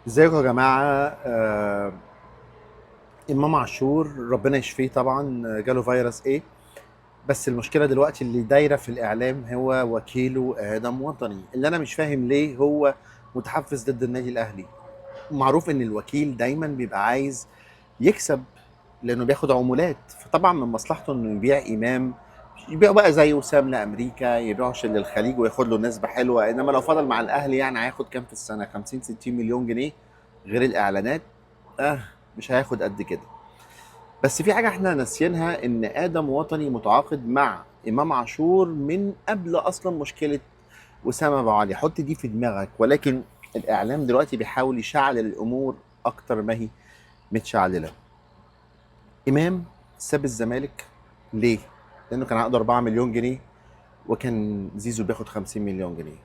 ازيكم يا جماعة؟ امام عاشور ربنا يشفيه طبعا، جاله فيروس ايه، بس المشكلة دلوقتي اللي دايرة في الاعلام هو وكيله ادم وطني، اللي انا مش فاهم ليه هو متحفز ضد النادي الاهلي. معروف ان الوكيل دايما بيبقى عايز يكسب لانه بياخد عمولات، فطبعا من مصلحته انه يبيع امام، يبيعه بقى زي وسام لامريكا، يبيعه للخليج وياخد له نسبه حلوة. انما لو فضل مع الاهلي يعني هياخد كام في السنة؟ 50 60 مليون جنيه غير الاعلانات، مش هياخد قد كده. بس في حاجة احنا ناسيينها، ان ادم وطني متعاقد مع امام عاشور من قبل اصلا مشكلة وسام ابو علي، حط دي في دماغك. ولكن الاعلام دلوقتي بيحاول يشعل الامور اكتر ما هي متشعلله. امام ساب الزمالك ليه؟ لانه كان عقده 4 مليون جنيه وكان زيزو بياخد 50 مليون جنيه.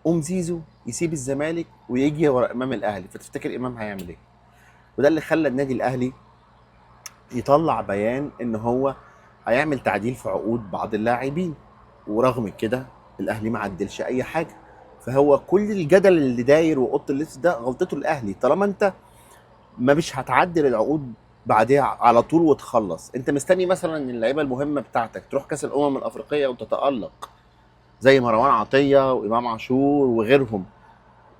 قوم زيزو يسيب الزمالك ويجي ورا امام الاهلي، فتفتكر امام هيعمل ايه؟ وده اللي خلى النادي الاهلي يطلع بيان ان هو هيعمل تعديل في عقود بعض اللاعبين، ورغم كده الاهلي ما عدلش اي حاجة. فهو كل الجدل اللي داير واوضه اللبس ده غلطته الاهلي، طالما انت ما مش هتعدل العقود بعديها على طول وتخلص، انت مستني مثلا ان اللعيبة المهمة بتاعتك تروح كاس الامم الافريقية وتتالق زي مروان عطية وامام عاشور وغيرهم،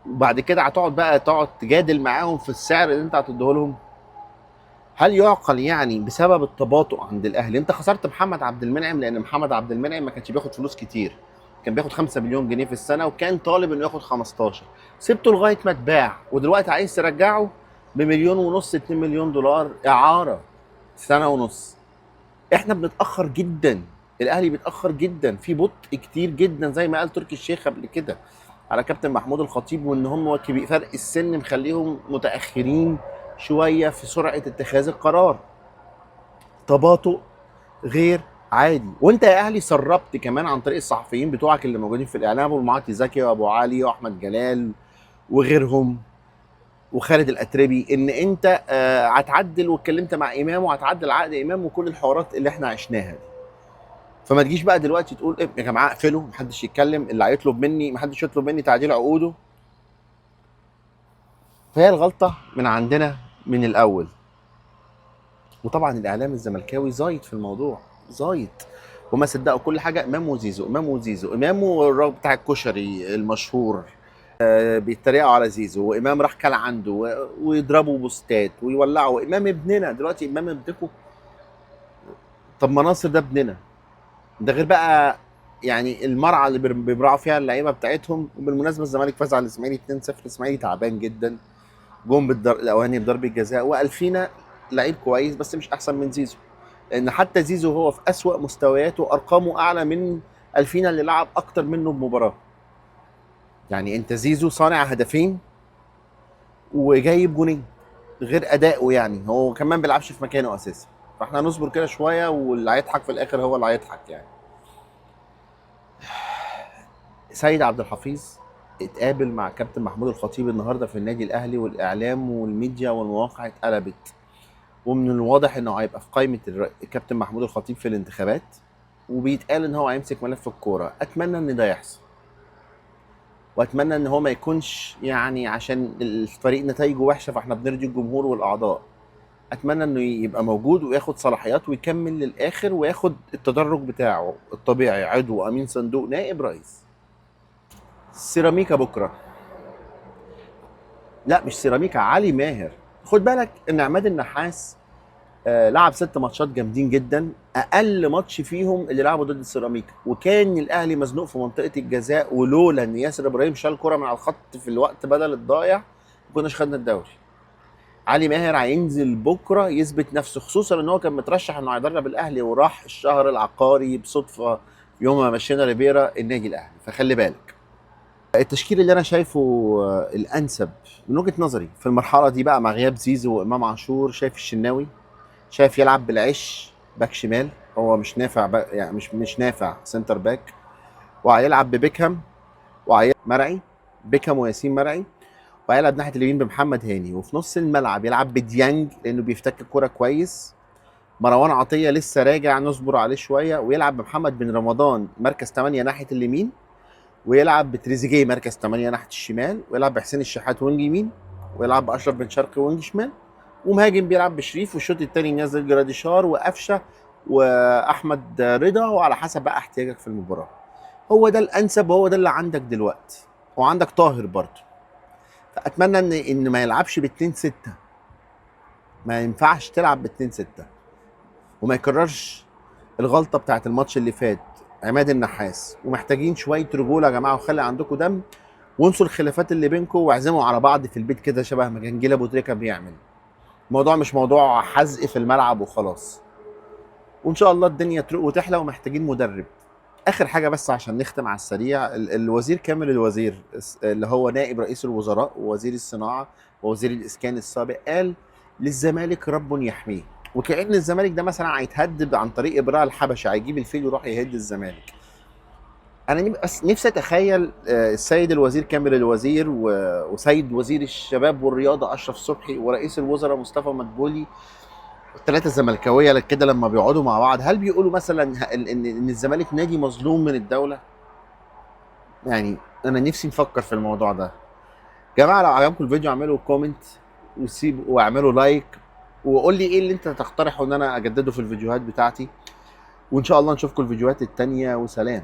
وبعد كده هتقعد بقى تجادل معاهم في السعر اللي انت هتديه لهم. هل يعقل يعني بسبب التباطؤ عند الاهلي انت خسرت محمد عبد المنعم؟ لان محمد عبد المنعم ما كانش بياخد فلوس كتير، كان بياخد 5 مليون جنيه في السنة وكان طالب انه ياخد 15، سبته لغاية ما اتباع، ودلوقتي عايز ترجعه بمليون ونص 2 مليون دولار اعاره سنة ونص. احنا بنتاخر جدا، الاهلي بيتاخر جدا، في بطء كتير جدا زي ما قال تركي الشيخ قبل كده على كابتن محمود الخطيب، وان هم فرق السن مخليهم متاخرين شوية في سرعة اتخاذ القرار. تباطؤ غير عادي. وانت يا اهلي سربت كمان عن طريق الصحفيين بتوعك اللي موجودين في الاعلام، ابو المعاطي زكي وابو علي واحمد جلال وغيرهم وخالد الاتربي، ان انت هتعدل، واتكلمت مع امام وهتعدل عقد امام وكل الحوارات اللي احنا عشناها دي. فما تجيش بقى دلوقتي تقول إيه يا جماعة اقفلوا، محدش يتكلم، اللي هيطلب مني محدش يطلب مني تعديل عقوده. فهي الغلطة من عندنا من الاول. وطبعا الاعلام الزملكاوي زايد في الموضوع، زايد، وما صدقوا كل حاجة. امام وزيزو، امام وزيزو، امام والراجل بتاع الكشري المشهور، بيتريقوا على زيزو، وامام راح كل عنده ويضربوا بوستات ويولعوا. امام ابننا دلوقتي، امام ابنكم؟ طب ما ناصر ده ابننا. ده غير بقى يعني المرعى اللي بيبرعوا فيها اللعيبة بتاعتهم. وبالمناسبة الزمالك فاز على الاسماعيلي 2-0، الاسماعيلي تعبان جدا، جون الاولاني بضربه جزاء، والفينا لعيب كويس بس مش احسن من زيزو، لان حتى زيزو هو في اسوأ مستوياته ارقامه اعلى من الفينا اللي لعب اكتر منه بمباراة. يعني انت زيزو صانع هدفين وجايب جونين غير اداؤه، يعني هو كمان بيلعبش في مكانه اساسا. فاحنا نصبر كده شوية، واللي هيضحك في الاخر هو اللي هيضحك. يعني سيد عبد الحفيظ اتقابل مع كابتن محمود الخطيب النهارده في النادي الاهلي، والاعلام والميديا والمواقع اتقلبت، ومن الواضح انه هيبقى في قائمة الكابتن محمود الخطيب في الانتخابات، وبيتقال ان هو هيمسك ملف الكورة. اتمنى ان ده يحصل، واتمنى ان هو ما يكونش يعني عشان الفريق نتائجه وحشة فاحنا بنرضي الجمهور والاعضاء. اتمنى انه يبقى موجود وياخد صلاحيات ويكمل للاخر وياخد التدرج بتاعه الطبيعي، عضو امين صندوق نائب رئيس. سيراميكا بكره، لا مش سيراميكا، علي ماهر. خد بالك ان عماد النحاس لعب 6 ماتشات جامدين جدا، اقل ماتش فيهم اللي لعبه ضد سيراميكا، وكان الاهلي مزنوق في منطقة الجزاء، ولولا ان ياسر ابراهيم شال كره من على الخط في الوقت بدل الضايع ما كناش خدنا الدوري. علي ماهر هينزل بكره يثبت نفسه، خصوصا ان هو كان مترشح انه هيدرب الاهلي وراح الشهر العقاري بصدفه يوم ما مشينا ريبيرا النادي الاهلي. فخلي بالك التشكيل اللي انا شايفه الانسب من وجهه نظري في المرحلة دي بقى مع غياب زيزو وامام عاشور، شايف الشناوي، شايف يلعب بالعش back شمال، هو مش نافع يعني مش نافع center back، وهيلعب ببيكهام وهيلعب مرعي، بيكهام وياسين مرعي، وهيلعب ناحية اليمين بمحمد هاني، وفي نص الملعب يلعب بديانج لانه بيفتك الكورة كويس، مروان عطية لسه راجع نصبر عليه شوية، ويلعب بمحمد بن رمضان مركز 8 ناحية اليمين، ويلعب بتريزيجيه مركز 8 ناحية الشمال، ويلعب بحسين الشحات wing يمين، ويلعب باشرف بن شرقي wing شمال، ومهاجم بيلعب بشريف، والشوط الثاني ينزل جراديشار وقفشه واحمد رضا، وعلى حسب بقى احتياجك في المباراة. هو ده الانسب وهو ده اللي عندك دلوقتي، وعندك طاهر برضه. فاتمنى ان ما يلعبش ب 2-6، ما ينفعش تلعب ب 2-6، وما يكررش الغلطة بتاعت الماتش اللي فات عماد النحاس. ومحتاجين شوية رجوله يا جماعة، وخلي عندكم دم، وانسوا الخلافات اللي بينكم، واعزموا على بعض في البيت كده شبه ما كان جيل ابو تريكه بيعمل. الموضوع مش موضوع حزق في الملعب وخلاص. وان شاء الله الدنيا تروق وتحلى، ومحتاجين مدرب. اخر حاجة بس عشان نختم على السريع، الوزير كامل الوزير اللي هو نائب رئيس الوزراء ووزير الصناعة ووزير الاسكان السابق، قال للزمالك رب يحميه، وكأن الزمالك ده مثلا هيتهدد عن طريق ابراء الحبشة، هيجيب الفيل ويروح يهد الزمالك. انا بس نفسي اتخيل السيد الوزير كامل الوزير وسيد وزير الشباب والرياضة اشرف صبحي ورئيس الوزراء مصطفى مدبولي، الثلاثة الزملكاويه كده لما بيقعدوا مع بعض، هل بيقولوا مثلا ان الزمالك نادي مظلوم من الدولة؟ يعني انا نفسي نفكر في الموضوع ده. جماعة لو عجبكم الفيديو اعملوا comment وسيبوا واعملوا like، وقول لي ايه اللي انت تقترحه ان انا اجدده في الفيديوهات بتاعتي، وان شاء الله نشوفكم الفيديوهات التانية، وسلام.